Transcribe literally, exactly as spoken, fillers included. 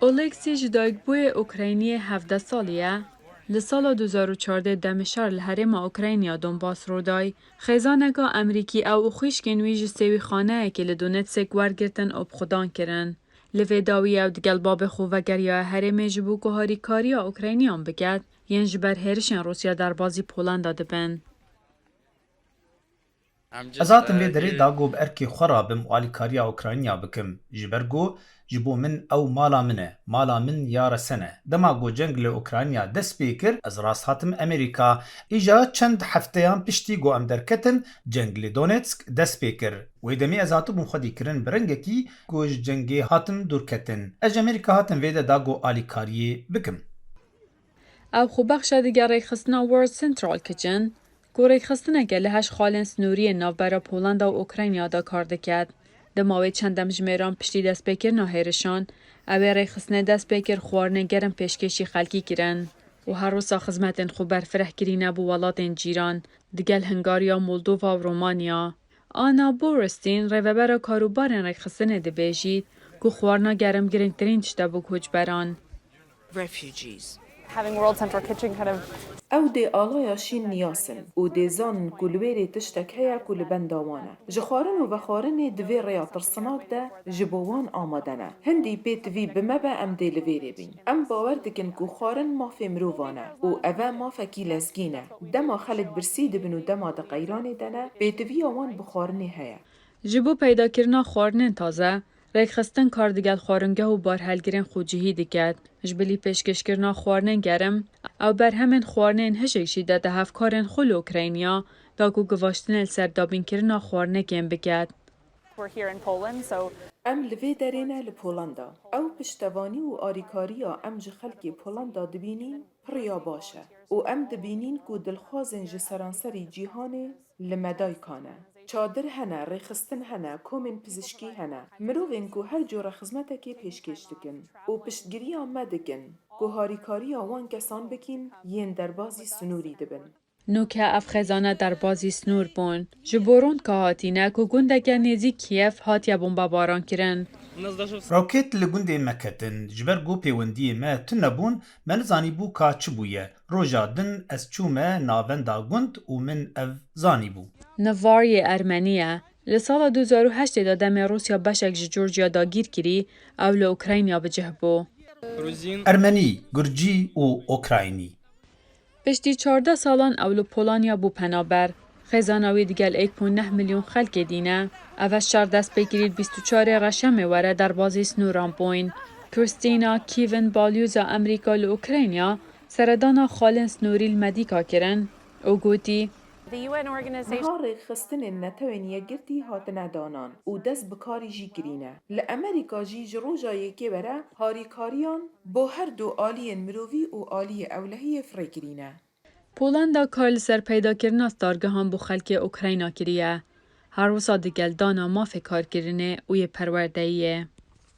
Oleksî ji dayikbûyê Ukrayniyê hevdeh salî ye. Li sala du hezar û çardeh demê şer li herêma Ukrayniya Donbas rûday. Xêzaneka Emerîkî ew û xwîşkên wî ji sêwîxaneyekê li Donetskê wergirtin û bi xudan kirin. Li vê dawiyê ew digel babê xwe vegeriyaye herêmê ji bo ku harîkariya Ukrayniyan biket, yên ji ber hêrişên Rûsya derbazî Polenda dibin. Ez hatim vê derê da ku bi erkê xwe rabim û alîkariya Ukrayniya bikim. Ji ber ku ji bo min ew mala min e, mala min ya resen e. Dema ku ceng li Ukrayniya dest pê kir, ez rast hatim Amerîka. Îja çend hefteyan piştî ku em derketin, ceng li Donetsk dest pê kir. Wê demê ez hatibûm xwedî kirin bi rengekî ku ji cengê hatim dûrketin. Ez ji Amerîka hatim vê de da ku alîkariyê bikim. Ew xwe bexşe digel rêkxistina World Central Kitchen, ku rêkxistineke li heşt xalên snorî yên navbera Polenda û Ukrayna de kar diket. Di mawê çend demjimêran piştî destpêkirina hêrişan, ew ê rêkxistinê dest pê kir xwarinê germ pêşkêşî xelkî kirin û her wisa xizmetên xwe berfireh kirîne bo welatên cîran, digel Hungariya, Moldova û Romanya. Anna Borestein, rêvebera karûbarên rêkxistinê dibêjît ku xwarina germ girîngtirîn tişt e bo koçberan. Refugees. Having World Central Kitchen kind of Ew dê alaya şîn niyasin û dê zanin ku li wêrê tiştek heye ku li benda wan e. Ji xwarin û vexwarinê di vê rêya tirsinak de ji bo wan amade ne. Hindî pêtivî bi me be em dê li vêrê bîn. Em bawer dikin ku xwarin mafê mirovan e û ev e mafekî lezgîn e. Dema xelk birsî dibin û dema di qeyranê de ne, pêtiviya wan bi xwarinê heye. Ji bo peydakirina xwarinên taze, rêkxistin kar digel xwaringeh û barhelgirên xwecihî diket. Ji bilî pêşkêşkirina xwarinên gerim, ew berhemên xwarinên hişek jî dide hevkarên xwe li Ukrayniya, da ku givaştinê li ser dabînkirina xwarinekên biket. We're here in Poland, so Em li vê derê ne li Polanda. Ew piştevanî û arîkariya em ji xelkê Polanda dibînîn pir ya baş e û em dibînîn ku dilxwazên ji seranserî cîhanê li me dayika ne. Çadir hene, rêxistin hene, komên pizişkî hene. Mirovên ku her cure xizmetekê pêşkêş dikin û piştgiriya me dikin ku harîkariya wan kesan bikîn yên derbazî sinûrî dibin. Nûke ev xêzane derbazî snûr bûn. Ji bo rondka hatîne ku gundeke nêzîk Kîev hatiye bombebaran kirin. Roket li gundê me ketin. Ji ber ku pêwendiyê me tune bûn, me nizanîbû ka çi bûye. Roja din ez çûme navenda gund û min ev zanîbû. Nivariyê Ermenî ye. Li sala du hezar û heştê de demê Rûsya beşek ji Georgia dagîr kirî, ew li Ukrayna bi cih bû. Ermenî, Gurcî û Okraynî. Piştî çardeh salan ew li Polanya bû penaber. Xêzana wî digel êk ponî neh milyon xelkê dî ne. Ev e şer dest pê kirî bîst û çarê Reşemê were derbazî sinoran bûyn. Christina Kivin, balyûza Amerîka li Ukrayna, seredana xalên snorî li me dîka kirin û gotî, the U N organization Niha rêkxistinên Netewên Yekgirtî hatine danan û dest bi karî jî kirîne. Li Amerîka jî ji roja yekê were harîkariyan bo her du aliyên mirovî û aliyê ewlehiyê firê kirîne. Polenda kar li ser peydakirina stargihan bo xelkê Ukrayna kiriye. Her wisa digel dana mafê karkirinê û yê perwerdeyiyê.